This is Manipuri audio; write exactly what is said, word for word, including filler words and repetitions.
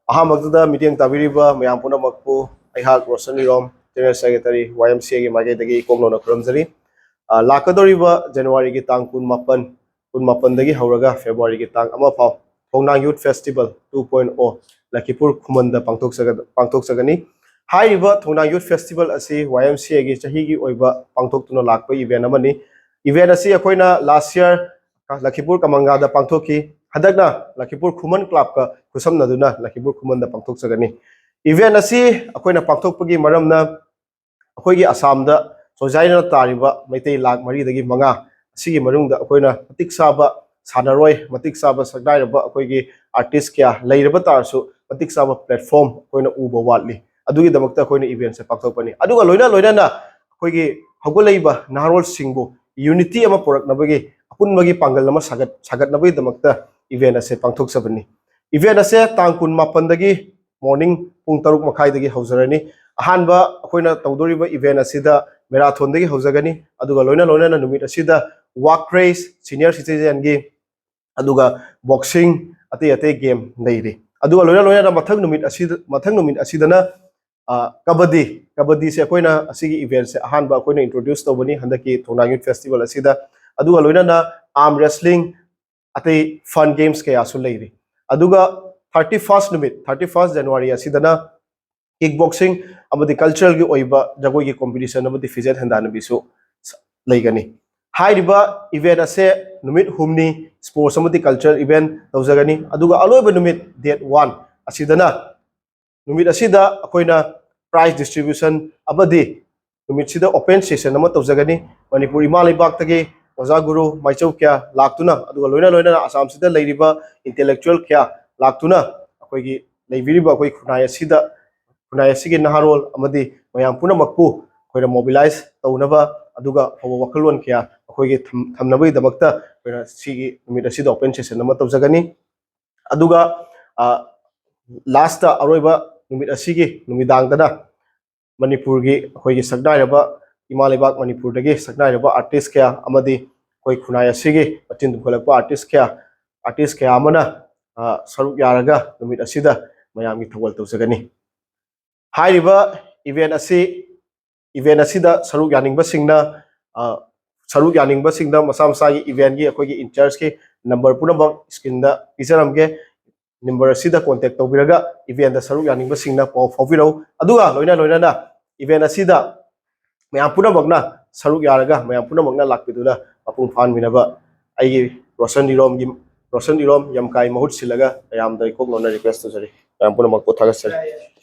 ꯑꯍꯥꯟꯕꯗꯨꯗ ꯃꯤꯠꯌꯦꯡ ꯇꯥꯕꯤꯔꯤꯕ ꯃꯌꯥꯝ ꯄꯨꯝꯅꯃꯛꯄꯨ ꯑꯩꯍꯥꯛ ꯔꯣꯁꯟ ꯏꯔꯣꯝ, General Secretary, Y M C A ꯒꯤ ꯃꯥꯏꯀꯩꯗꯒꯤ ꯏꯀꯣꯛꯅꯧꯅ ꯈꯨꯔꯨꯝꯖꯔꯤ꯫ ꯑ, ꯂꯥꯛꯀꯗꯧꯔꯤꯕ January ꯒꯤ ꯇꯥꯡ ꯀꯨꯟꯃꯥꯄꯟ, ꯀꯨꯟꯃꯥꯄꯟꯗꯒꯤ ꯍꯧꯔꯒ February ꯒꯤ ꯇꯥꯡ ꯑꯃ ꯐꯥꯎ ꯊꯣꯡꯅꯥꯡ Youth Festival two point O ꯂꯈꯤꯄꯨꯔ ꯈꯨꯃꯟꯗ ꯄꯥꯡꯊꯣꯛꯆꯒ-, ꯄꯥꯡꯊꯣꯛꯆꯒꯅꯤ꯫ ꯍꯥꯏꯔꯤꯕ ꯊꯣꯡꯅꯥꯡ Youth Festival ꯑꯁꯤ Y M C A ꯒꯤ ꯆꯍꯤꯒꯤ ꯑꯣꯏꯕ ꯄꯥꯡꯊꯣꯛꯇꯨꯅ ꯂꯥꯛꯄ event ꯑꯃꯅꯤ꯫ Event ꯑꯁꯤ ꯑꯩꯈꯣꯏꯅ last year ꯂꯈꯤꯄꯨꯔ ꯀꯃꯪꯒꯥꯗ ꯄꯥꯡꯊꯣꯛꯈꯤ꯫ ꯍꯟꯗꯛꯅ ꯂꯈꯤꯄꯨꯔ ꯈꯨꯃꯟ club ꯀ ꯈꯨꯠꯁꯝꯅꯗꯨꯅ ꯂꯈꯤꯄꯨꯔ ꯈꯨꯃꯟꯗ ꯄꯥꯡꯊꯣꯛꯆꯒꯅꯤ꯫ Event ꯑꯁꯤ ꯑꯩꯈꯣꯏꯅ ꯄꯥꯡꯊꯣꯛꯄꯒꯤ ꯃꯔꯝꯅ ꯑꯩꯈꯣꯏꯒꯤ ꯑꯁꯥꯝꯗ ꯆꯣꯏꯖꯥꯏꯅꯅ ꯇꯥꯔꯤꯕ ꯃꯩꯇꯩ ꯂꯥꯈ ꯃꯔꯤꯗꯒꯤ ꯃꯉꯥ ꯑꯁꯤꯒꯤ ꯃꯅꯨꯡꯗ ꯑꯩꯈꯣꯏꯅ ꯃꯇꯤꯛ ꯆꯥꯕ ꯁꯥꯟꯅꯔꯣꯏ, ꯃꯇꯤꯛ ꯆꯥꯕ ꯁꯛꯅꯥꯏꯔꯕ ꯑꯩꯈꯣꯏꯒꯤ artist ꯀꯌꯥ ꯂꯩꯔꯕ ꯇꯥꯔꯁꯨ ꯃꯇꯤꯛ ꯆꯥꯕ platform ꯑꯩꯈꯣꯏꯅ ꯎꯕ ꯋꯥꯠꯂꯤ꯫ ꯑꯗꯨꯒꯤꯗꯃꯛꯇ ꯑꯩꯈꯣꯏꯅ event ꯁꯦ ꯄꯥꯡꯊꯣꯛꯄꯅꯤ꯫ ꯑꯗꯨꯒ ꯂꯣꯏꯅ ꯂꯣꯏꯅꯅ ꯑꯩꯈꯣꯏꯒꯤ ꯍꯧꯒꯠꯂꯛꯏꯕ ꯅꯍꯥꯔꯣꯜꯁꯤꯡꯕꯨ unity ꯑꯃ ꯄꯨꯔꯛꯅꯕꯒꯤ, ꯑꯄꯨꯟꯕꯒꯤ ꯄꯥꯡꯒꯜ ꯑꯃ ꯁꯥꯒꯠ-, ꯁꯥꯒꯠꯅꯕꯒꯤꯗꯃꯛꯇ event ꯑꯁꯦ ꯄꯥꯡꯊꯣꯛꯆꯕꯅꯤ꯫ Event ꯑꯁꯦ ꯇꯥꯡ ꯀꯨꯟꯃꯥꯄꯟꯗꯒꯤ morning ꯄꯨꯡ ꯇꯔꯨꯛ ꯃꯈꯥꯏꯗꯒꯤ ꯍꯧꯖꯔꯅꯤ꯫ ꯑꯍꯥꯟꯕ ꯑꯩꯈꯣꯏꯅ ꯇꯧꯗꯣꯔꯤꯕ event ꯑꯁꯤꯗ marathon ꯗꯒꯤ ꯍꯧꯖꯒꯅꯤ, ꯑꯗꯨꯒ ꯂꯣꯏꯅ ꯂꯣꯏꯅꯅ ꯅꯨꯃꯤꯠ ꯑꯁꯤꯗ walk race, senior citizen ꯒꯤ, ꯑꯗꯨꯒ boxing, ꯑꯇꯩ ꯑꯇꯩ game ꯂꯩꯔꯤ꯫ ꯑꯗꯨꯒ ꯂꯣꯏꯅ ꯂꯣꯏꯅꯅ ꯃꯊꯪ ꯅꯨꯃꯤꯠ ꯑꯁꯤꯗ, ꯃꯊꯪ ꯅꯨꯃꯤꯠ ꯑꯁꯤꯗꯅ, ꯑ, ꯀꯕꯗꯗꯤ, ꯀꯕꯗꯗꯤꯁꯦ ꯑꯩꯈꯣꯏꯅ ꯑꯁꯤꯒꯤ event ꯁꯦ ꯑꯍꯥꯟꯕ ꯑꯩꯈꯣꯏꯅ introduce ꯇꯧꯕꯅꯤ ꯍꯟꯗꯛꯀꯤ ꯊꯣꯡꯅꯥꯡ Youth Festival ꯑꯁꯤꯗ꯫ ꯑꯗꯨꯒ ꯂꯣꯏꯅꯅ arm wrestling, ꯑꯇꯩ fun games ꯀꯌꯥꯁꯨ ꯂꯩꯔꯤ꯫ ꯑꯗꯨꯒ thirty first ꯅꯨꯃꯤꯠ, thirty first January ꯑꯁꯤꯗꯅ kick boxing ꯑꯃꯗꯤ cultural ꯒꯤ ꯑꯣꯏꯕ ꯖꯒꯣꯏꯒꯤ competition ꯑꯃꯗꯤ ꯐꯤꯖꯦꯠ ꯍꯟꯗꯥꯅꯕꯤꯁꯨ ꯂꯩꯒꯅꯤ꯫ ꯍꯥꯏꯔꯤꯕ event ꯑꯁꯦ ꯅꯨꯃꯤꯠ ꯍꯨꯝꯅꯤ sports ꯑꯃꯗꯤ cultural event ꯇꯧꯖꯒꯅꯤ꯫ ꯑꯗꯨꯒ ꯑꯂꯣꯏꯕ ꯅꯨꯃꯤꯠ date one ꯑꯁꯤꯗꯅ, ꯅꯨꯃꯤꯠ ꯑꯁꯤꯗ ꯑꯩꯈꯣꯏꯅ prize distribution ꯑꯃꯗꯤ ꯅꯨꯃꯤꯠꯁꯤꯗ open session ꯑꯃ ꯇꯧꯖꯒꯅꯤ꯫ ꯃꯅꯤꯄꯨꯔ ꯏꯃꯥ ꯂꯩꯕꯥꯛꯇꯒꯤ ꯑꯣꯖꯥ ꯒꯨꯔꯨ ꯃꯥꯏꯆꯧ ꯀꯌꯥ ꯂꯥꯛꯇꯨꯅ, ꯑꯗꯨꯒ ꯂꯣꯏꯅ ꯂꯣꯏꯅꯅ ꯑꯁꯥꯝꯁꯤꯗ ꯂꯩꯔꯤꯕ intellectual ꯀꯌꯥ ꯂꯥꯛꯇꯨꯅ ꯑꯩꯈꯣꯏꯒꯤ ꯂꯩꯕꯤꯔꯤꯕ ꯑꯩꯈꯣꯏ ꯈꯨꯟꯅꯥꯏ ꯑꯁꯤꯗ, ꯈꯨꯟꯅꯥꯏ ꯑꯁꯤꯒꯤ ꯅꯍꯥꯔꯣꯜ ꯑꯃꯗꯤ ꯃꯌꯥꯝ ꯄꯨꯝꯅꯃꯛꯄꯨ ꯑꯩꯈꯣꯏꯅ mobilize ꯇꯧꯅꯕ, ꯑꯗꯨꯒ ꯑꯐꯕ ꯋꯥꯈꯜꯂꯣꯟ ꯀꯌꯥ ꯑꯩꯈꯣꯏꯒꯤ ꯊꯝ-, ꯊꯝꯅꯕꯒꯤꯗꯃꯛꯇ ꯑꯩꯈꯣꯏꯅ ꯁꯤꯒꯤ ꯅꯨꯃꯤꯠ ꯑꯁꯤꯗ open session ꯑꯃ ꯇꯧꯖꯒꯅꯤ꯫ ꯑꯗꯨꯒ, ꯑ, last ꯑꯔꯣꯏꯕ ꯅꯨꯃꯤꯠ ꯑꯁꯤꯒꯤ ꯅꯨꯃꯤꯗꯥꯡꯗꯅ ꯃꯅꯤꯄꯨꯔꯒꯤ ꯑꯩꯈꯣꯏꯒꯤ ꯁꯛꯅꯥꯏꯔꯕ, ꯏꯃꯥ ꯂꯩꯕꯥꯛ ꯃꯅꯤꯄꯨꯔꯗꯒꯤ ꯁꯛꯅꯥꯏꯔꯕ artist ꯀꯌꯥ ꯑꯃꯗꯤ ꯑꯩꯈꯣꯏ ꯈꯨꯟꯅꯥꯏ ꯑꯁꯤꯒꯤ ꯃꯆꯤꯟ ꯇꯨꯝꯈꯠꯂꯛꯄ artist ꯀꯌꯥ, artist ꯀꯌꯥ ꯑꯃꯅ, ꯑ, ꯁꯔꯨꯛ ꯌꯥꯔꯒ ꯅꯨꯃꯤꯠ ꯑꯁꯤꯗ ꯃꯌꯥꯝꯒꯤ ꯊꯧꯒꯜ ꯇꯧꯖꯒꯅꯤ꯫ ꯍꯥꯏꯔꯤꯕ event ꯑꯁꯤ event ꯑꯁꯤꯗ ꯁꯔꯨꯛ ꯌꯥꯅꯤꯡꯕꯁꯤꯡꯅ ꯑ, ꯁꯔꯨꯛ ꯌꯥꯅꯤꯡꯕꯁꯤꯡꯗ ꯃꯁꯥ ꯃꯁꯥꯒꯤ eventꯀꯤ ꯑꯩꯈꯣꯏꯒꯤ in chargeꯀꯤ number ꯄꯨꯝꯅꯃꯛ screenꯗ ꯄꯤꯖꯔꯝꯒꯦ꯫ Number ꯑꯁꯤꯗ contact ꯇꯧꯕꯤꯔꯒ eventꯇ ꯁꯔꯨꯛ ꯌꯥꯅꯤꯡꯕꯁꯤꯡꯅ ꯄꯥꯎ ꯐꯥꯎꯕꯤꯔꯛꯎ꯫ ꯑꯗꯨꯒ ꯂꯣꯏꯅ ꯂꯣꯏꯅꯅ event ꯑꯁꯤꯗ ꯃꯌꯥꯝ ꯄꯨꯝꯅꯃꯛꯅ ꯁꯔꯨꯛ ꯌꯥꯔꯒ ꯃꯌꯥꯝ ꯄꯨꯝꯅꯃꯛꯅ ꯂꯥꯛꯄꯤꯗꯨꯅ ꯃꯄꯨꯡ ꯐꯥꯍꯟꯕꯤꯅꯕ ꯑꯩꯒꯤ ꯔꯣꯁꯟ ꯏꯔꯣꯝꯒꯤ, ꯔꯣꯁꯟ ꯏꯔꯣꯝ ꯌꯥꯝꯀꯥꯏ ꯃꯍꯨꯠ ꯁꯤꯜꯂꯒ ꯃꯌꯥꯝꯗ ꯏꯀꯣꯛ ꯅꯣꯟꯅ request ꯇꯧꯖꯔꯤ꯫ ꯃꯌꯥꯝ ꯄꯨꯝꯅꯃꯛꯄꯨ ꯊꯥꯒꯠꯆꯔꯤ꯫